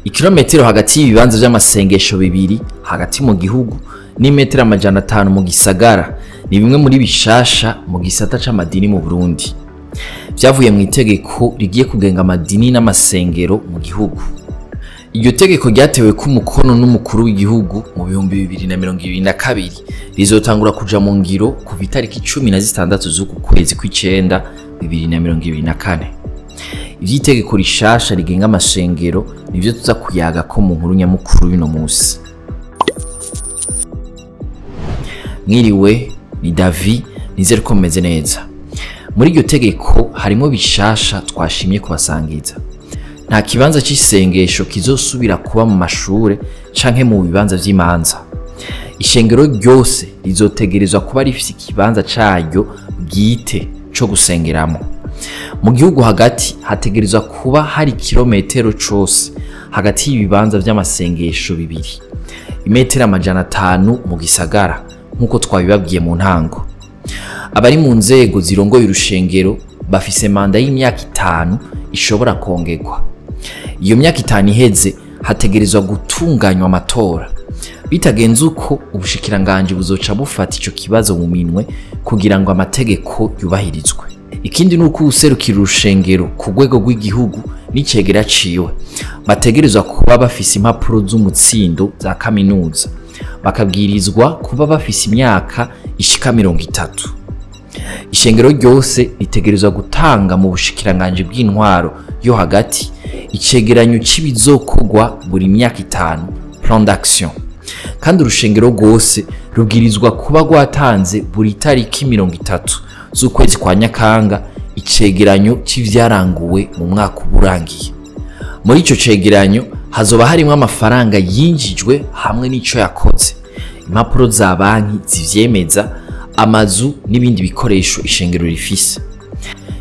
Ikirometero hagati y'ibibanza vy'amasengesho bibiri hagati mu gihugu n'imetero 500 mu gisagara ni bimwe muri bishasha mu gisata c'amadini mu Burundi. Vyavuye mu itegeko rigiye kugenga amadini n'amasengero mu gihugu. Iryo tegeko ryatewe ku mukono n'umukuru w'igihugu mu 2022 rizotangura kuja mu ngiro kuva itariki 16 z'uku kwezi kw'icenda 2024. Ivy'itegeko rishasha rigenga amashengero nivyo tuza kuyaga ko mu nkuru nyamukuru y'uno musi. Mwiriwe, ni Davi, nizere ko mumeze neza. Muri iryo tegeko harimo bishasha twashimye kubasangiza. Nta kibanza c'isengesho kizosubira kuba mu mashure canke mu bibanza vy'imanza. Ishengero ryose rizotegerezwa kuba rifise ikibanza caryo bwite co gusengeramo. Mu gihugu hagati hategerezwa kuba hari kilometero cose hagati y'ibibanza vy'amasengesho bibiri, imetero 500 mu gisagara nk'uko twabibabwiye mu ntango. Abari mu nzego zirongoye urushengero bafise manda y'imyaka 5 ishobora kongerwa. Iyo myaka 5 iheze hategerezwa gutunganywa amatora. Bitagenze uko, ubushikiranganji buzoca bufata ico kibazo mu minwe kugira ngo amategeko yubahirizwe. Ikindi nuko userukira urushengero ku rwego rw'igihugu n'icegera ciwe bategerezwa kuba bafise impapuro z'umutsindo za kaminuza, bakabwirizwa kuba bafise imyaka ishika 30. Ishengero ryose ritegerezwa gutanga mu bushikiranganji bw'intwaro yo hagati icegeranyo c'ibizokorwa buri myaka 5, plan d'action. Kandi urushengero rwose rubwirizwa kuba rwatanze buri tariki 30 z'ukwezi kwa Nyakanga icegeranyo c'ivyaranguwe mu mwaka uburangiye. Muri ico cegeranyo hazoba harimwo amafaranga yinjijwe hamwe n'ico yakoze, impapuro za banki zivyemeza, amazu n'ibindi bikoresho ishengero rifise.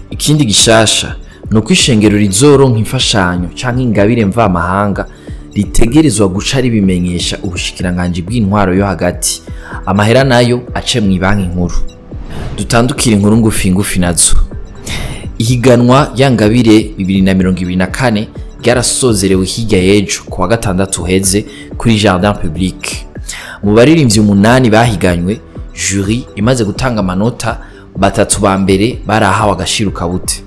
Ikindi gishasha nuko ishengero rizoronka imfashanyo canke ingabire mvamahanga ritegerezwa guca ribimenyesha ubushikiranganji bw'intwaro yo hagati, amahera nayo ace mu banki nkuru. Dutandukira inkuru ngufi ngufi nazo. Ihiganwa ya ngabire 2024 ryarasozerewe hirya y'ejo kuwa gatandatu uheze kuri Jardin Public. Mu baririmbyi 8 bahiganywe, jury imaze gutanga amanota, batatu ba mbere barahawe agashirukabute.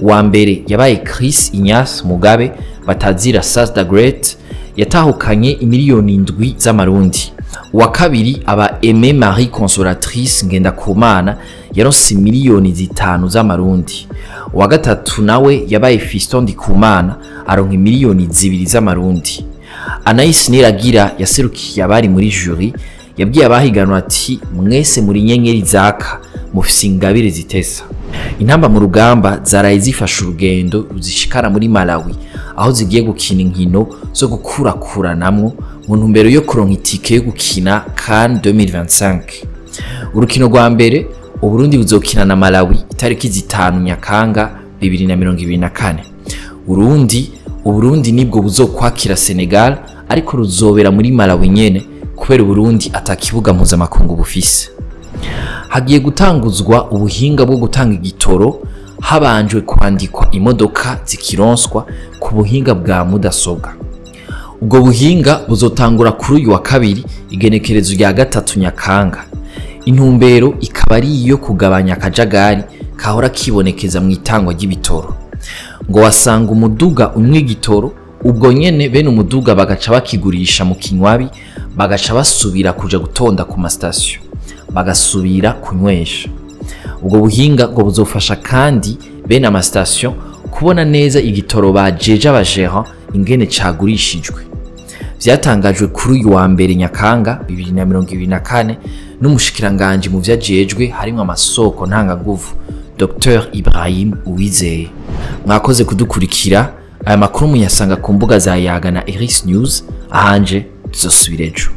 Uwa mbere yabaye Chris Ignace Mugabe batazira Sas the Great, yatahukanye imiliyoni 7 z'amarundi. Uwa kabiri aba Aimé Marie Consolatrice Ngendakumana yaronse miliyoni 5 z'amarundi. Uwa gatatu nawe yabaye Fiston Ndikumana aronka miliyoni 2 z'amarundi. Anaïs Niragira yaserukiye abari muri jury yabwiye abahiganwa ati mwese muri nyenyeri zaka mufise ingabire zitesa. Intamba mu rugamba zaraye zifashe urugendo ruzishikana muri Malawi aho zigiye gukina inkino zo gukurakuranamwo mu ntumbero yo kuronka itike yo gukina CAN 2025. Urukino rwa mbere Uburundi buzokina na Malawi itariki 5 Nyakanga 2024. Uburundi nibwo buzokwakira Senegal, ariko ruzobera muri Malawi nyene kubera Uburundi atakibuga mpuzamakungu bufise. Hagiye gutanguzwa ubuhinga bwo gutanga igitoro habanjwe kwandikwa imodoka zikironswa ku buhinga bwa mudasobwa. Ubwo buhinga buzotangura kuri uyu wa kabiri igenekerezo rya 3 Nyakanga. Intumbero ikaba ari iyo kugabanya akajagari kahora kibonekeza mu itangwa ry'ibitoro. Ngo wasanga umuduga unywa igitoro, ubwo nyene bene umuduga bagaca bakigurisha mu kinywabi, bagaca basubira kuja gutonda ku mastation, bagasubira kunywesha. Ubwo buhinga ngo buzofasha kandi bene amastation kubona neza igitoro bajeje abagérant ingene cagurishijwe. Vyatangajwe kuri uyu wa mbere Nyakanga 2024 n'umushikiranganje mu vyajejwe harimwo amasoko ntanganguvu Dr Ibrahim Uwizeye. Mwakoze kudukurikira. Aya makuru muyasanga ku mbuga za Yaga na Iris News. Ahanje tuzosubira ejo.